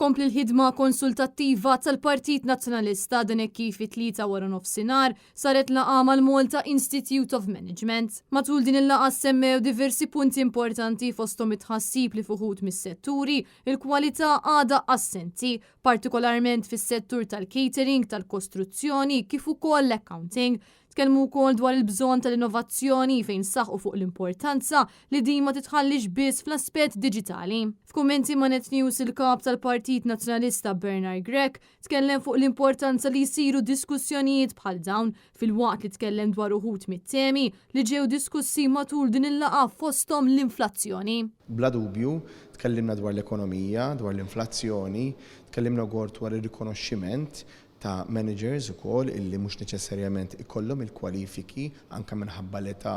Tkompli l-ħidma konsultattiva tal-Partit Nazzjonalista dan hekk kif it-Tlieta waranofsinhar saret laqgħa mal-Malta Institute of Management. Matul din il-laqgħa ssemmew diversi punti importanti fosthom it-tħassib li f'uħud mis-setturi il-kwalità għadha assenti, partikolarment fis-settur tal-catering, tal-kostruzzjoni kif ukoll l-accounting. Tkellmu wkoll dwar il-bżonn tal-innovazzjoni fejn saħqu fuq l-importanza li din ma titħallix biss fl-aspett diġitali. F'kummenti ma' Net News il-kap tal-Partit Nazzjonalista Bernard Grech tkellem fuq l-importanza li jsiru diskussjonijiet bħal dawn filwaqt li tkellem dwar uħud mit-temi li ġew diskussi matul din il-laqgħa fosthom l-inflazzjoni. Bla dubju, tkellimna dwar l-ekonomija, dwar l-inflazzjoni, tkellimna wkoll dwar ir-rikonoxximent ta' managers ukoll illi mhux neċessarjament ikollhom il-kwalifiki anke minħabba l-età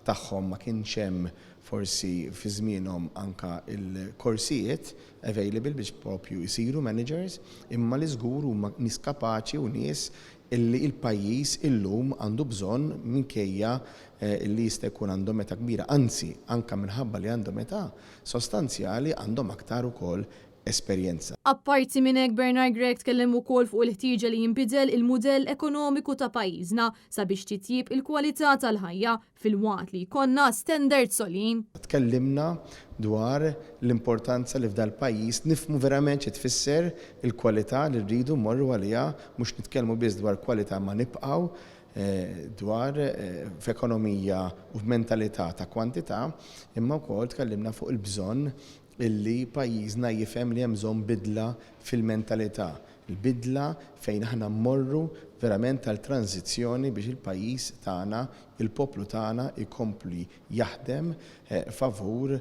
tagħhom ma kienx hemm forsi fi żmienhom anke l-korsijiet available biex propju jsiru managers, imma li żgur huma nies kapaċi u nies illi l-pajjiż illum għandu bżonn minkejja li jista' jkun għandhom età kbira, anzi anke minħabba li għandhom età sostanzjali għandhom aktar ukoll esperjenza. Apparti minn hekk Bernard Grech tkellem ukoll fuq il-ħtieġa li jinbidel il-mudell ekonomiku ta' pajjiżna sabiex titjieb il-kwalità tal-ħajja filwaqt li jkollna standards għoljin. Tkellimna dwar l-importanza li f'dal-pajjiż nifhmu verament xi tfisser il-kwalità li rridu mmorru għaliha, mhux nitkellmu biss dwar kwalità imma nibqgħu dwar f'ekonomija u f'mentalità ta' kwantità, imma wkoll tkellimna fuq il-bżonn illi pajjiżna jifhem li hemm bżonn bidla fil-mentalità, il-bidla fejn aħna mmorru verament għal tranżizzjoni biex il-pajjiż tagħna, il-poplu tagħna jkompli jaħdem favur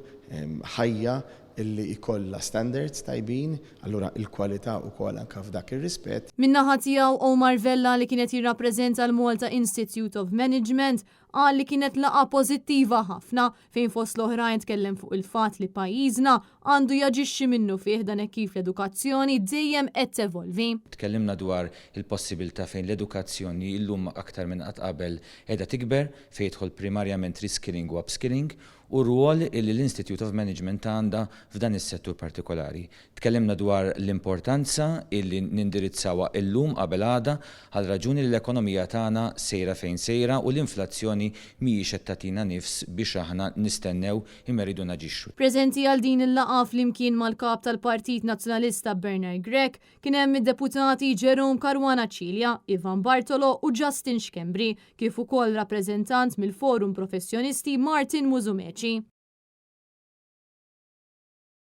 ħajja illi jkollha standards tajbin, allura l-kwalità wkoll anke f'dak ir-rispett. Min-naħa tiegħu Omar Vella li kien qed jirrappreżenta l-Malta Institute of Management qal li kienet laqgħa pożittiva ħafna fejn fost l-oħrajn tkellem fuq il-fatt li pajjiżna għandu jaġixxi minnufih dan hekk kif l-edukazzjoni dejjem qed tevolvi. Tkellimna dwar il-possibilità fejn l-edukazzjoni illum aktar minn qatt qabel qiegħda tikber, fejn jidħol primarjament reskilling u upskilling, u r-rwol illi l-Institute of Management għandha f'dan is-settur partikolari. Tkellimna dwar l-importanza illi nindirizzawha illum qabel għada għal raġuni li l-ekonomija tagħna sejra fejn sejra u l-inflazzjoni mhijiex qed tagħtina nifs biex aħna nistennew imma rridu naġixxu. Preżenti għal din il-laqgħa flimkien mal-Kap tal-Partit Nazzjonalista Bernard Grech kien hemm id-Deputati Jerome Caruana Cilia, Ivan Bartolo u Justin Schembri kif ukoll rappreżentant mill-Forum Professjonisti Martin Musumeci.